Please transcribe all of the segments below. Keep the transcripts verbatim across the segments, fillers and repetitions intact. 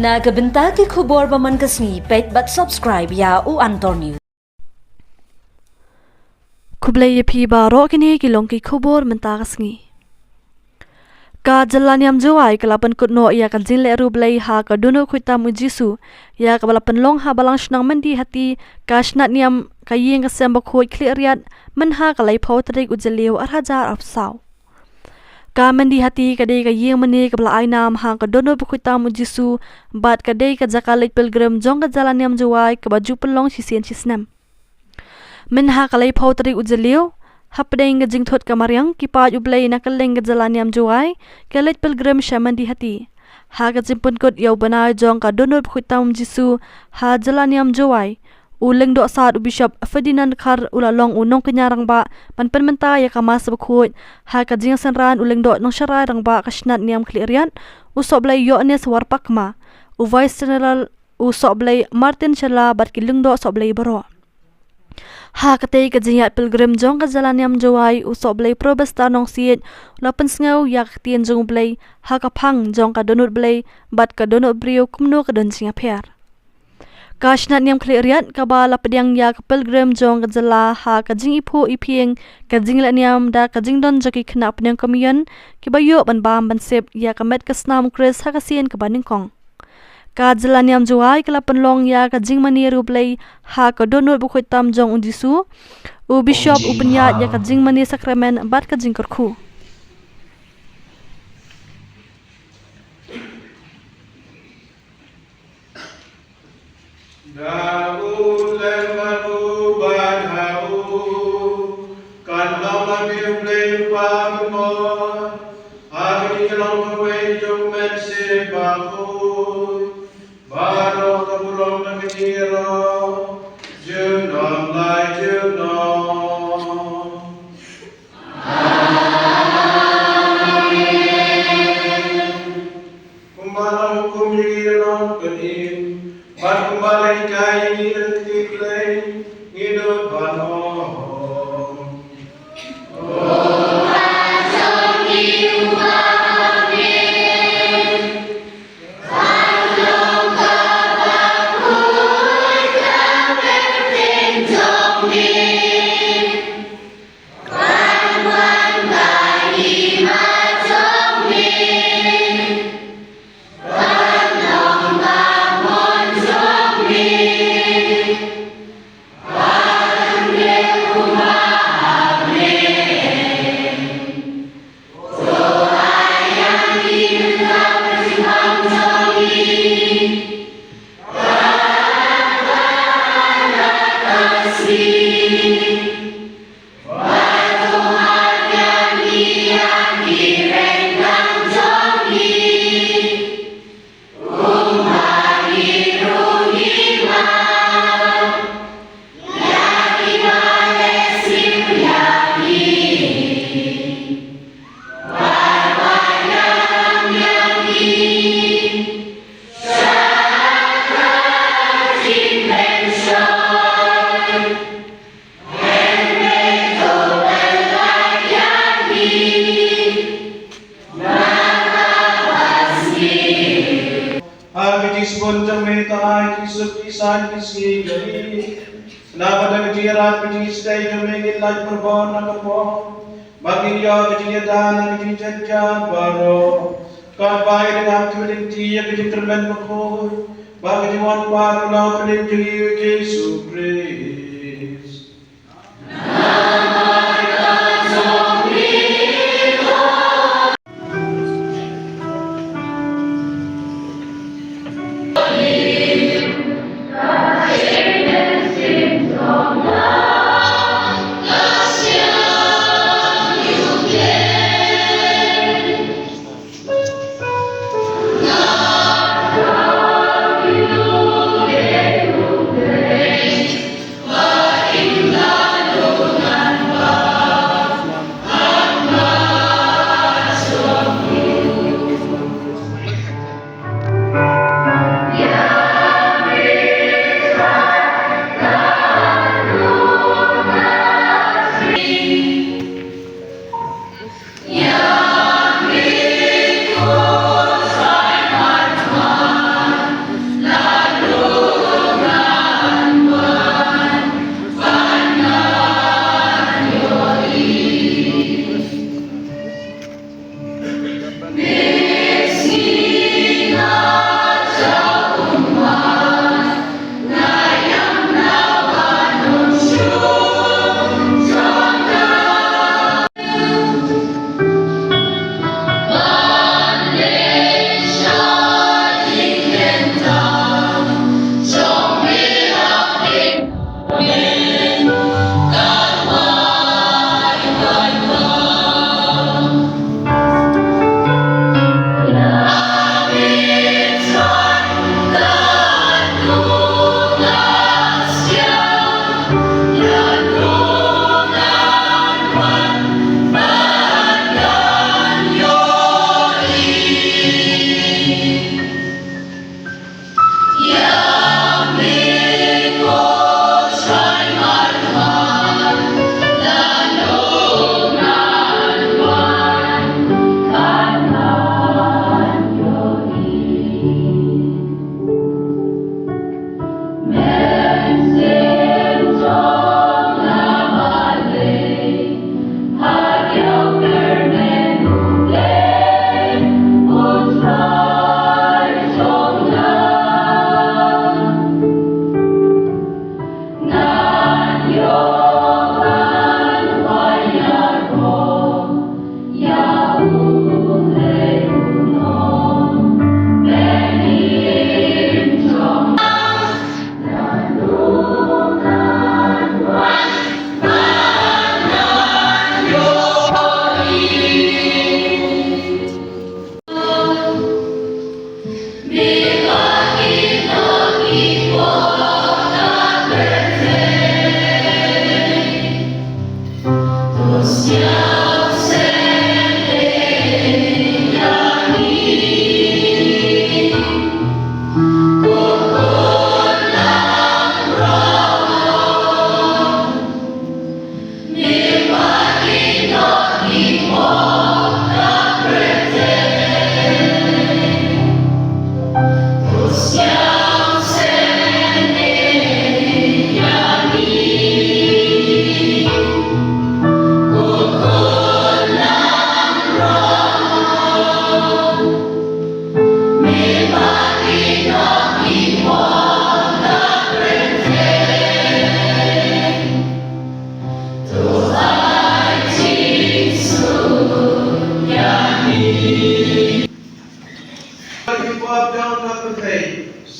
Na ka bynta ki khubor ba man ka sngi, peit bad subscribe ïa U Antor News. Khublei ïa phi baroh, kine ki long ki khubor mynta ka sngi. Ka jylla niam Jowai ka la pynkut noh ïa ka jingleh riewblei ha ka dohnud bakhuid tam u Jisu, ïa kaba la pynlong ha Balang Shnong Myndiahati, ka shnat niam ka ïing ka sem bakhuid Khliehriat, mynha ka laiphew tarik u Jylliew arhajar arphew saw. Ka Myndiahati ka dei ka ïing mane kaba la ai nam ha ka dohnud bakhuid tam u Jisu, bad ka dei ka jaka leit pilgrim jong ka jylla niam Jowai kaba ju pynlong shisien shisnem. Mynha ka laiphew tarik u Jylliew, hapdeng ka jingthut ka mariang, ki paid U Blei na kylleng ka jylla niam Jowai, ki leit pilgrim sha Myndiahati. Ha ka jingpynkut ïa u bnai jong ka dohnud bakhuid tam u Jisu ha jylla niam Jowai, u Lyngdoh Sad u Bishop Ferdinand Khar u la long u nongkñia rangbah ban pynmynta ïa ka Mass bakhuid, ha ka jingsynran u Lyngdoh Nongsharai Rangbah ka shnat niam Khliehriat, u Sohblei Ïoannis Warpakma, u Vice General u Sohblei Martin Shylla bad ki lyngdoh Sohblei baroh. Ha katei ka jingïaid pilgrim jong ka jylla niam Jowai, u Sohblei Probester Nongsiej u la pynsngew ïa ka ktien jong U Blei ha ka phang jong ka dohnud Blei bad ka dohnud briew kumno ka don jingïapher. Ka shnat niam Khliehriat kaba la pdiang ïa ka pilgrim jong ka jylla ha ka jingiphuh iphieng, ka jingleh niam da ka jingdon jong ki khynnah pdeng komion kiba ïoh ban bam ban sip ïa ka met ka snam u Khrist ha ka sien kaba nyngkong. Ka jylla niam Jowai ka la pynlong ïa ka jingmane riewblei ha ka dohnud bakhuid tam jong u Jisu. U Bishop u pynïaid ïa ka jingmane sakramen bad ka jingkyrkhu. Da u lem bad u bad ha u, kan long ha phi U Blei U Kpa Bakhuid, ha ka jingïalong kawei jong U Mynsiem Bakhuid, baroh ka burom da ka jingïaroh, junom la junom. Kumba la hukum ïa ngi ha ka ktien, bad kumba la hikai ïa ngi da ka ktien Blei, ngi nud ban ong. Ha ka jingsbun jong me, to ai ki suk ki sain ki sngi jong ngi. Naba da ka jingïarap ka jingïasyrdoh jong me ngin lait pyrshah na ka por, ba ngin ïoh ka jingïada na ka jingjynjar baroh. Katba ngin ïa ka jingkyrmen bakhuid bad ka jingwan baroh na u Trai jong ngi U Jisu Khrist.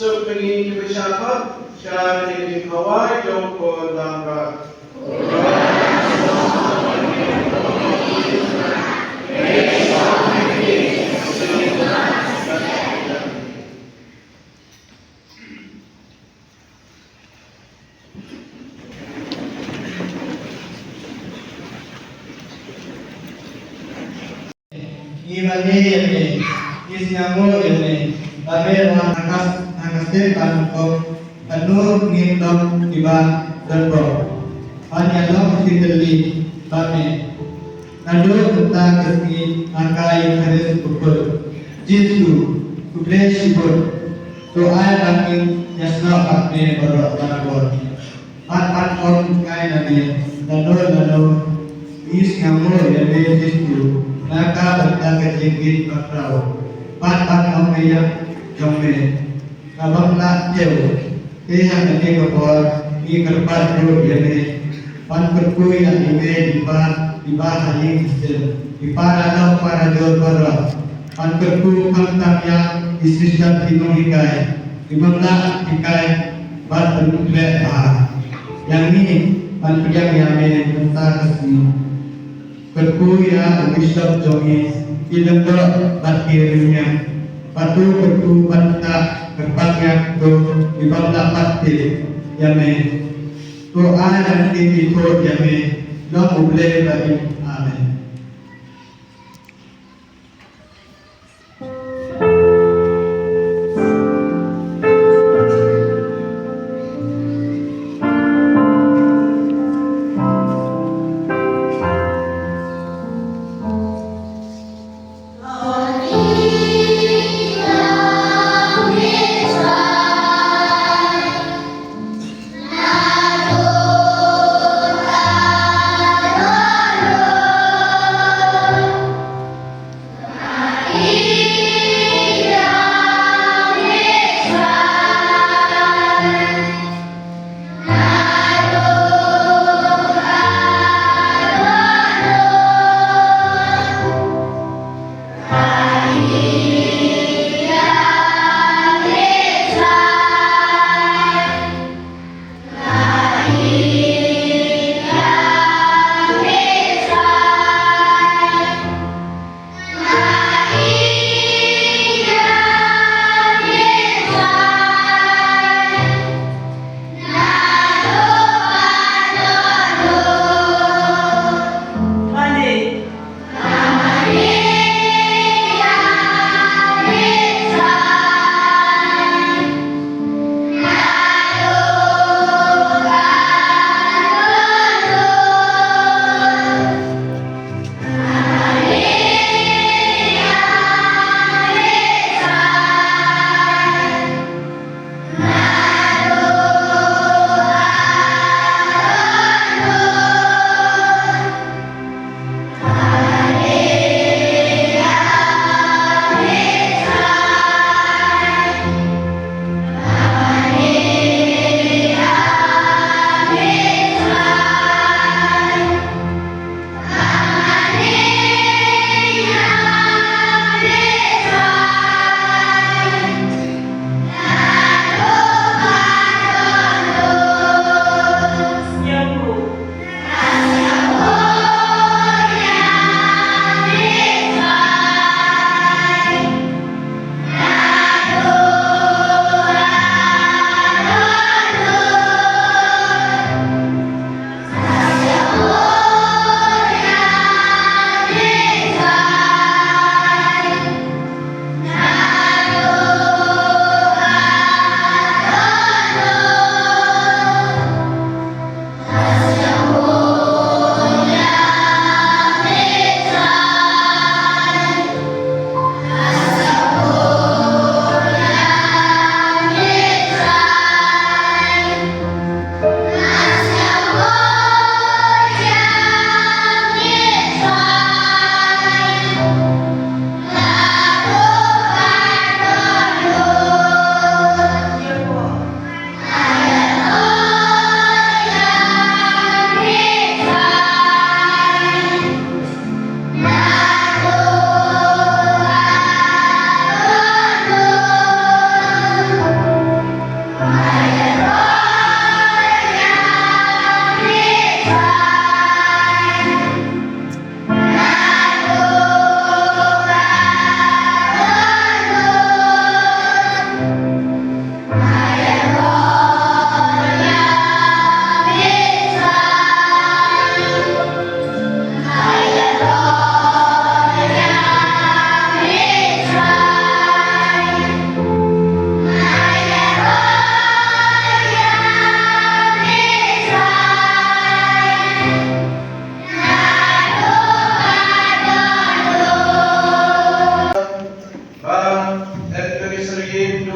Suk bani kiba shah khot sha kane ka jingkhawai jong u Lamra. Ngi bang ïa me, ngi sngewnguh ïa me, ba me wan ha ka, ha ka sien ba nyngkong, kano ngim long kiba don bor. Ban ïalong shisha ba me. Naduh mynta ka sngi ha ka Eukharist u Khublei Jisu, khublei shibun. To ai ba ngin ïasnoh bad me baroh barabor. Bad ban ong kai na me, lano lano, ngi sngewnguh ïa me Jisu, na ka bynta ka jingkit ba khraw. Bad ban ong ïa jong me, ka bym lah kiew, te ha kane ka por, ngi kyrpad ruh ïa me, ban kyrkhu ïa i mei i pa, i bah ha ïing ha sem, i para lok para jor baroh, ban kyrkhu khamtam ïa i sister i nonghikai, i bym lah hikai, bad pynleh bha. Ïa ngi, ban pdiang ïa me mynta ka sngi. Kyrkhu ïa u bishop jong ngi, ki lyngdoh bad ki rynïeng. Bad to kyrkhu bad ktah kyrpang ïa kito ki bym lah pat tip ïa me. To ai lynti ithuh ïa me, long U Blei ba im. Amen.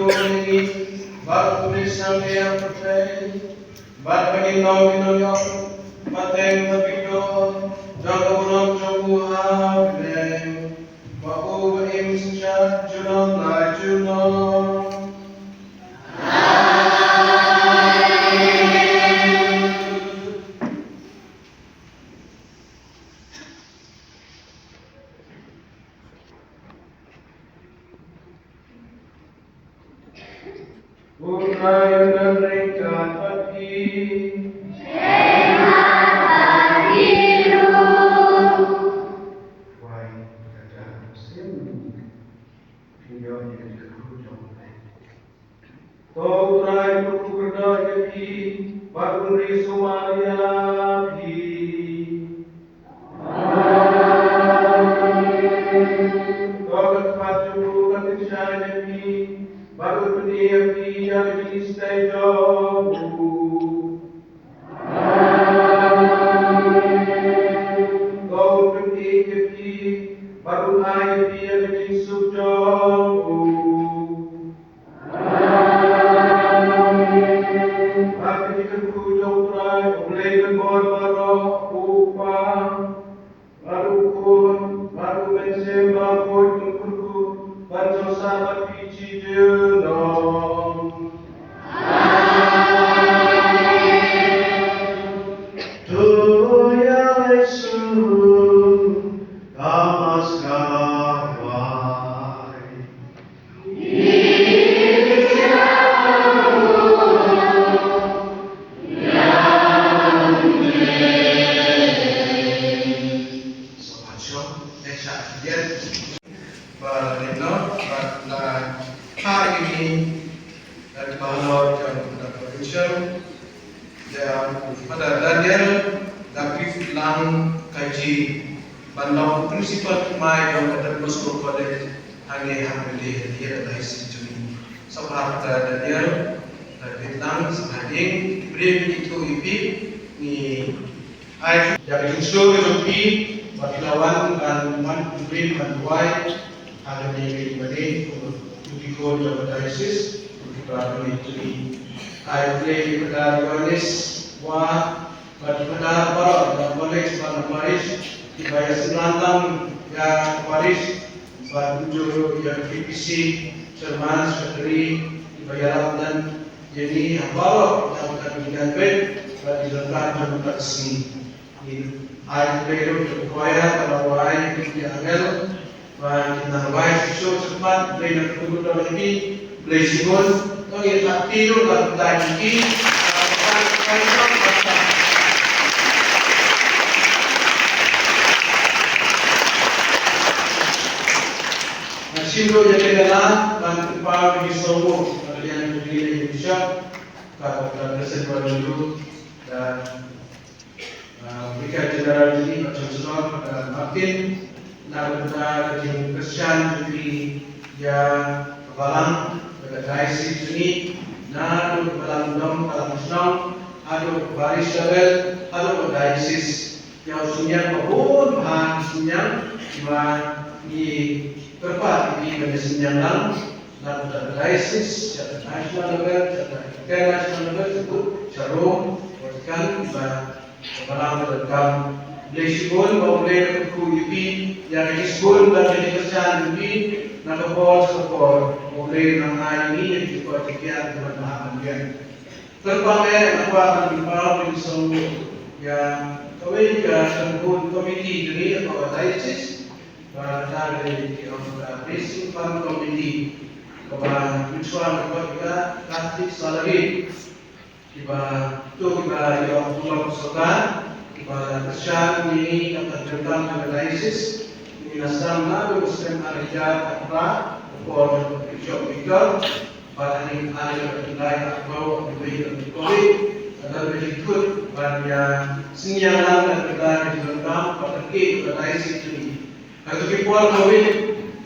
Bad u Khrist hangne ha pyrthei, bad ba ngin long ki nongïoh pateng ba biang jong ka burom jong u ha bneng, ba u ba im synshar junom la junom. U Trai un ryngkat bad phi. Wai, kata, sim. Phi ïoh ïa ka kyrkhu jong U Trai. To U Trai un kyrkhu ïa phi, bad un ri sumar ïa phi. Amen. To ka khmat jong u kan pynshai ïa phi, bad un pyni ïa phi ïa ka jingstad jong u. Amen. To un pyni ïa phi, bad un ai ïa phi ïa ka jingsuk jong u. Amen. Ba ka jingkyrkhu jong U Trai, U Blei ban bor baroh, U Kpa, bad U Khun, bad U Mynsiem Bakhuid un kyrkhu ban jong sa bad phi junom. Amen. To ïa Jisu ka Maskar wai. Ba la leit noh, ba la phah ïa kine, da ki bahalor jong ka provincial, da u Father Daniel, da ki lang ka ji, ban long u principal thymmai jong ka Don Bosco College, hangne ha Mawlai, hangne ha Diocese jong ngi. Sngewbha Father Daniel, da ki lang, sngewbha ïing, ki briew ki ithuh ïa phi, ngi Ai, ïa ka jingsngew jong phi, ba phi la wan ban wan pynbeit ban duwai ha kane ka ïing mane, kum u deacon jong ka diocese, kum ki brother jong ngi. Ai, U Blei, ki brother Yohanes Wah, bad ki brother baroh na college bad na parish, kiba ïa synran lang ïa ka parish, bad kumjuh ruh ïa ka P P C, chairman, secretary, kiba ïarap lem ïa ngi ha baroh, ïa ka jingïaid beit, bad ki jingïaid beit jong ka sngi. Ai, Blei ruh, ka choir ka la wai, ki angel, ba kin nang wai shisha shakhmat, Blei nang kyrkhu ïa phi, Blei shibun, to ngin ïa kti ruh, la kyntait ïa phi, la kyntait, kyntait, kyntait. Nga shim ruh ïa ka la, ban kynpau ïa ki sawdong, ban ïa ki bishop, ka, ka, ka, ka, Ah, Vicar General jong ngi, Pak Chancellor, Pak Martin, na ka bynta ka jingkyrshan jong ngi ïa ka balang, ka diocese jong ngi, naduh ka balang dong, balang shnong, haduh parish level, haduh ka diocese. Ïa u synñiang ba bun bha u synñiang, ba ngi kyrpad ïa ki ban synñiang lang, na ka bynta ka diocese, sha ka national level, sha ka international level, sha Rome, Vatican, ba Ka balang ka donkam. Blei shibun ba U Blei u kyrkhu ïa phi, ïa ka jingshibun bad ka jingkyrshan ïa phi, na ka por sha ka por. Ba U Blei u nang ai ïa ngi ïa ka jingkoit jingkhiah, ban bha ban biang. Kyrpang eh, nga kwah ban kynpau ban sngewbha ïa kawei ka shynrun committee jong ngi, ka diocese, ba kata ka dei ka Blessing Fund Committee, kaba mynshwa ka Catholic Salary. Kiba, to kiba ïoh tulop sorkar, kiba kyrshan ïa ngi na ka jingdonkam jong ka diocese, ngi la sdang naduh u snem ar hajar arphew phra, ka por jong u Bishop Victor, bad hangne ar hajar arphew lai arphew, hynrei ka Covid, ka don ka jingkut ban ïa synñiang lang na ka bynta ka jingdonkam bad ka kyrkieh ka diocese jong ngi. Hangto ki por Covid,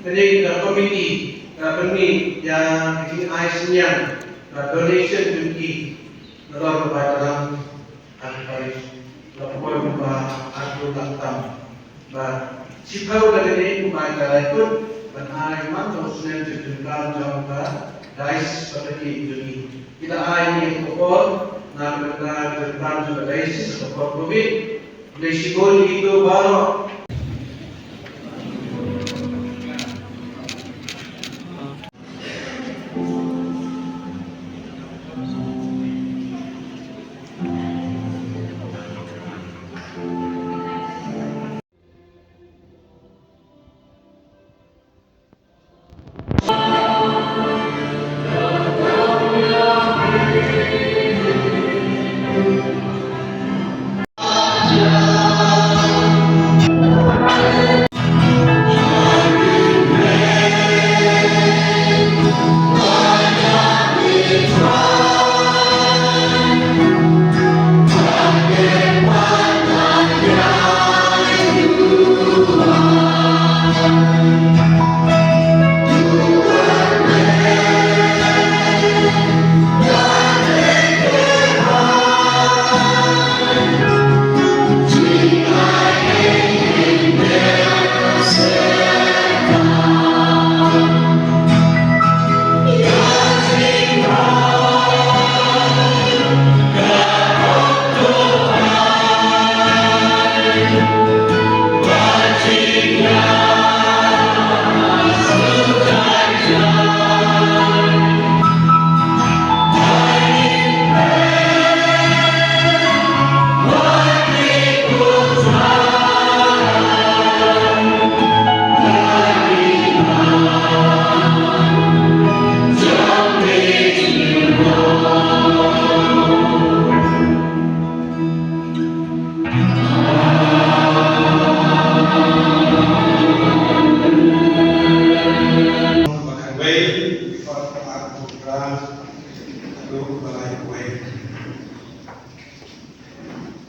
kane ka committee ka pynmih ïa ka jingai synñiang, ka donation jong ki, nalor ka bai balang ha ka parish, la poi kumba arphew lak tam. Bad shiphew na kane kumba ka la kut ban ai man ka u snem jingdonkam jong ka Diocese Pathaki Juni. Kita ai ni ko por na ka na ka tan ju diocese ko por ko bi. Khublei shibun ïa kito baroh.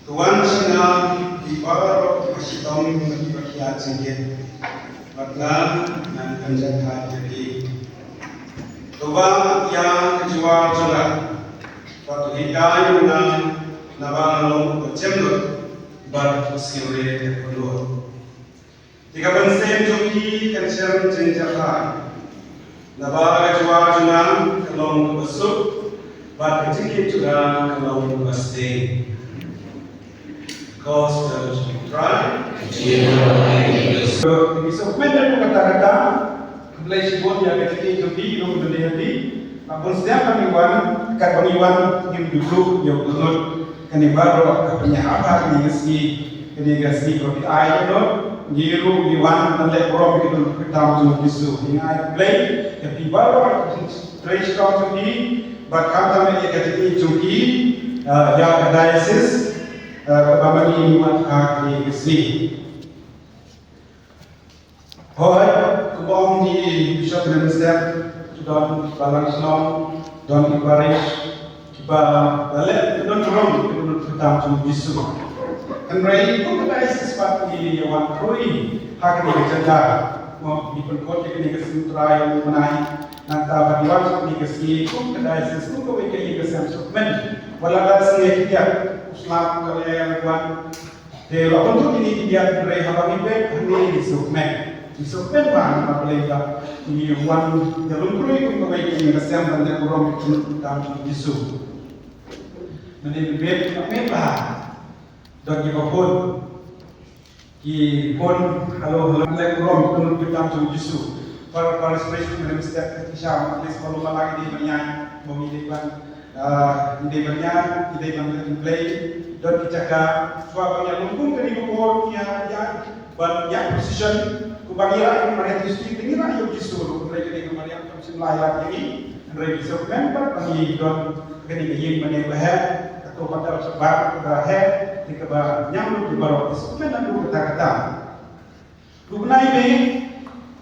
To wan sha nga phi baroh kiba shitom bad kiba khia jingkit, bad nga ngan pynjahthait ïa phi. To ba ïa ka jubab jong nga, bad to hikai ïa nga, naba nga long uba jem lut bad u sngewrit ïa ka kordor. Te ka mynsiem jong phi kan shem jingjahthait. Naba ka jubab jong nga ka long kaba suk, bad ka jingkit jong nga ka long kaba sdang. Gospel jong U Trai. Ngi sngewkmen ïa kata kata. Khublei shibun ïa ka jingkit jong phi, ïa u Blei ha phi. Ba bun snem ba ngi wan, katba ngi wan ngim ju ïoh dohnud. Kane baroh ka pynïahap ha kane ka sngi, kane ka sngi ba phi ai dohnud, ngi ruh ngi wan ban leh burom ïa ka dohnud ka tam jong U Jisu. Ngi ai khublei ïa phi baroh, trei shitom jong phi, bad khamtam ïa ka jingïeit jong phi, eh, ïa ka diocese, eh, kaba ma ngi ngi wan ha kane ka sngi. Hooid, kumba ong i Bishop Clement Step, ki don ki balang shnong, don ki parish, kiba la leh, ki don burom, ki don kyrteng jong U Jisu. Hynrei kum ka diocese pat ngi ïa wan khrui ha kane ka jaka, mo, ngi pynkut ïa kane ka sngi U Trai ïa u bnai, nangta pat ngi wan ha kane ka sngi kum ka diocese, kum kawei ka ïing ka sem sngewkmen. Wat la ka sngi ka ïa u slap ka ïa wan. Te la pynthut ïa kine ki biang, hynrei haba ngi peit hangne ngi sngewkmen. Ngi sngewkmen bha namar balei ba ngi wan ïalum khrui kum kawei ka ïing ka sem ban leh burom ïa ka kyrteng jong U Jisu. Mynne ngi peit, ngi peit bha. Don kiba phone. Ki phone, hello, hello, leh burom ïa ka kyrteng jong U Jisu. Para, para spiritual minister, ki sha, at least, follow ma la ki dei ban ïaid, ba ngi dei ban Ah, ngi dei ban ïa, ngi dei ban ïa, ngi dei ban ïa, don ki jaka, shuwa ban ïa lum kum kane ka por, ïa, ïa, ban ïa procession, kumba ngi ïa, ïa Marian District, ngi ïa, ïa Jisu, hynrei kane ka Marian kam shym la ïa, ïa ngi, hynrei ngi sngewkmen bha, ba ngi don kane ka ïing mane ba heh, kato ba dang shabar, ba heh, te kaba ñiam lut ïa baroh, ngi sngewkmen naduh katta katta. Ruh bnai May,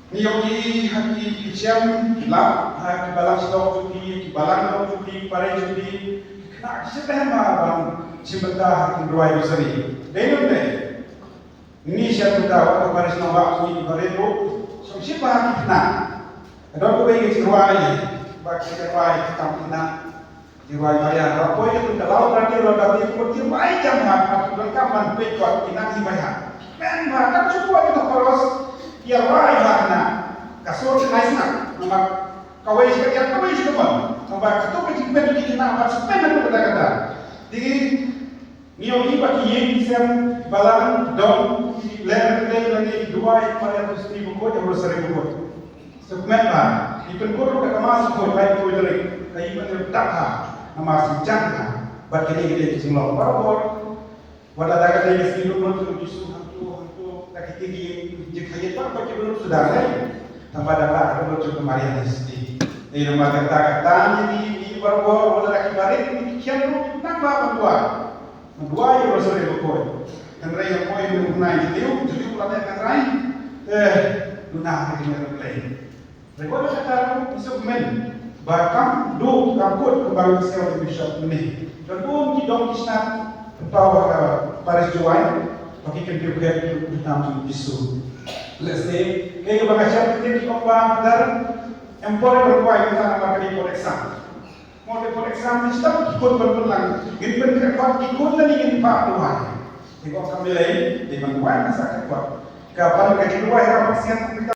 ngi ïohi ha ki, ki shem, ki lap, ha ki balang shnong jong phi, ki balang shnong jong phi, ki parish jong phi, ki khynnah ki shem bha ban shim bynta ha ki rwai rosary. Dei ne ym dei? Ngi shem bynta, wat ka parish Nongbah jong ngi ki barit ruh, shong shim bha ki khynnah. Ka don kawei ka jingrwai, ba ki rwai ki tam khynnah. Ki rwai Maria, ba poi ka tung ka law ka ti, law ka ti, poi ki rwai jam ha, ha tu don kam ban peit kot ki nang hi bai ha. Men ha, kam shu poi ka chorus, ki rwai ha na. Ka sur ki nai sngap, namar Kawei shi ka ïap, kawei shi ka mon. Tangba katto ka jingpynmih ki khynnah ba spend haduh katta katta. Te ngi ïohi ba ki ïing ki sem balang dong ki leh lynti lane ki duwai ïa ka Maria Theisotti bakhuid, ïa ka Rosary bakhuid. Sngewkmen ba ki pynkut ruh da ka Mass bakhuid, lai bakhuid tarik. Ka ïing ka dang dap ha, namar sngewjang ha bad kine ki dei ki jinglong barabor. Wat la da ka dei ka sngi dohnud jong u Jisu hangto hangto, da kine ki jingkhaieit baroh ki dohnud suda lei. Tangba da ka dohnud jong ka Maria Theisotti. Dei namar kata ka tan ïa ngi, ngi barabor, wat la da ki barit, ki khian ruh, nang ba ban duwai. Ban duwai ïa u Rosary bakhuid. Hynrei ïa poi mynne u bnai, jylliew jylliew la leh, hynrei eh duna ha ki ïing Blei. Hynrei wat la kata ruh ngi sngewkmen ba kam duh kam kut kumba ngi sngew ha Bishop mynne. Don bun ki dong ki snat, kynmaw ha ka parish Jowai ba ki kyntiew khet ïa u kyrdan jong u Jisu. Lehse kaei kaba nga shem, ki ong ba dar, em por ban duwai mynta namar ka dei por exam. Mo, dei por exam, ngi sdang ki khun ban pynlang, ngin pynkhreh khot ki khun lane ngin phah duwai? Te ko kam lei, dei ban duwai, ngi sa khreh khot. Ka ban ka jingduwai ha ka Basian.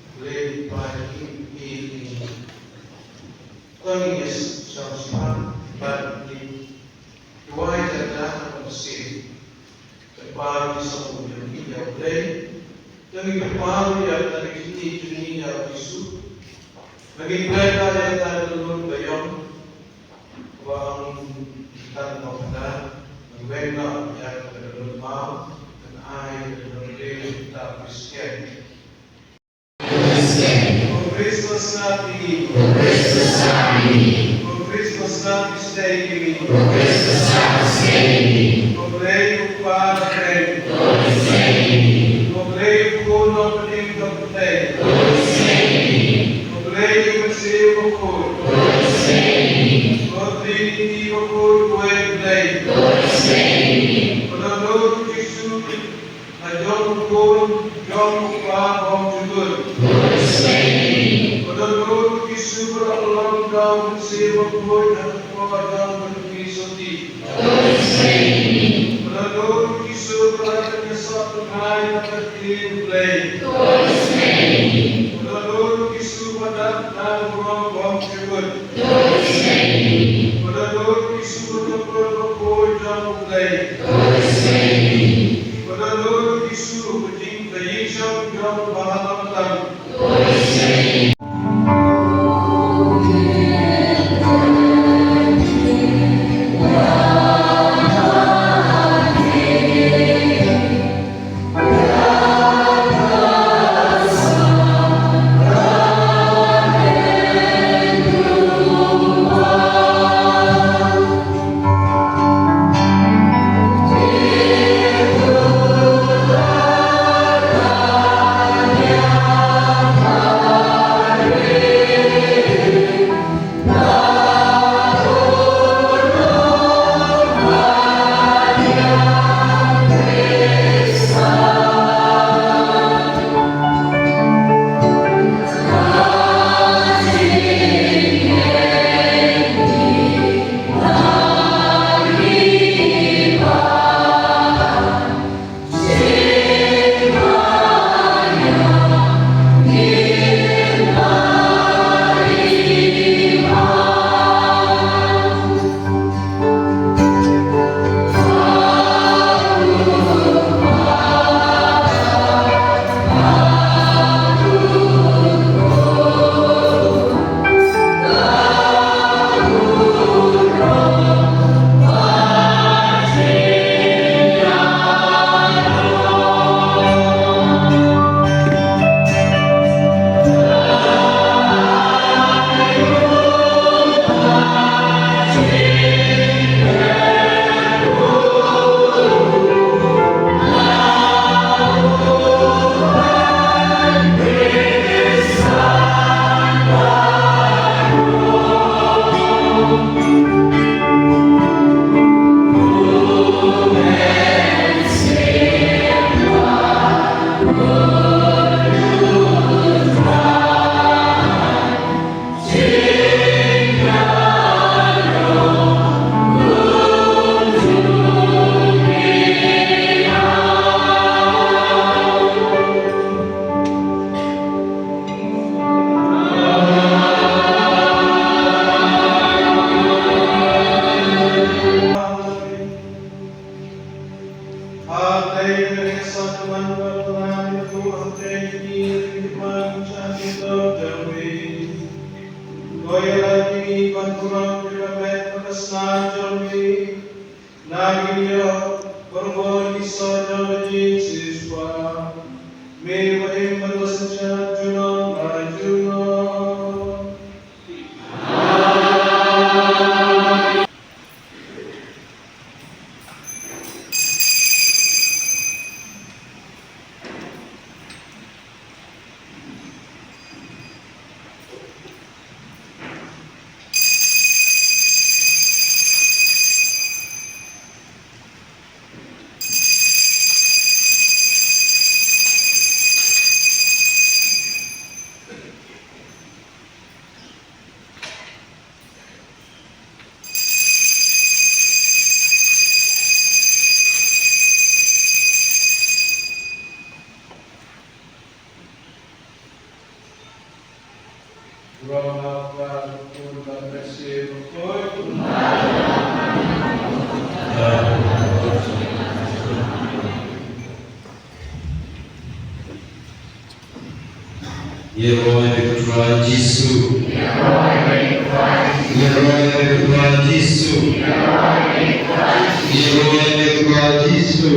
Blei u Kpa jong ngi, ngi, ngi. Tang ïa sngewsih bad ngi duwai jingkyrkhu ha ka mynsiem. Kyrpad ïa ngi sngewbha ïa U Blei. Tang ïa kyrpad ïa ka jingim jong ngi ïa U Jisu. Ba ngin pyrkhat ïa ka dohnud ka ïong. Ba ong kita ba pynda, ba weng noh ïa ka dohnud maw, kan ai ka dohnud Blei kita Khristan. Ko Khrist, sngap ïa ngi. Ko Khrist, sngap ïa ngi. Ko Khrist, sngap ïa ngi. Ko Khrist, sngap ïa ngi. Ko Blei u Kpa nongpynim. Ko Blei u Khun nongpynim. Ko Blei u Mynsiem Bakhuid. Ko Trinity bakhuid, ko Blei. Ko dohnud U Jisu, ha jong u Khun jong u Kpa bymjukut. Ko dohnud U Jisu ba la pynlong da u Mynsiem Bakhuid ha ka por jong ka Kynthei Sotti. Ko dohnud U Jisu ba la pynïasot pynrai na ka ktien U Blei. Ko dohnud U Jisu ba dap na ka burom bymjukut. Ko dohnud U Jisu ba dap na ka burom bakhuid jong U Blei. Ko dohnud U Jisu ba jing ka ïingshong jong U Bahalap Tam. Ïa ka met bad ka snam jong me, na ki liang bad ka bor ki soh jong ka jingshisha, me ba im bad ba synshar junom la junom. Ïaroh ïa ka Trai Jisu. Ïaroh ïa ka Trai Jisu. Ïaroh ïa ka Trai Jisu.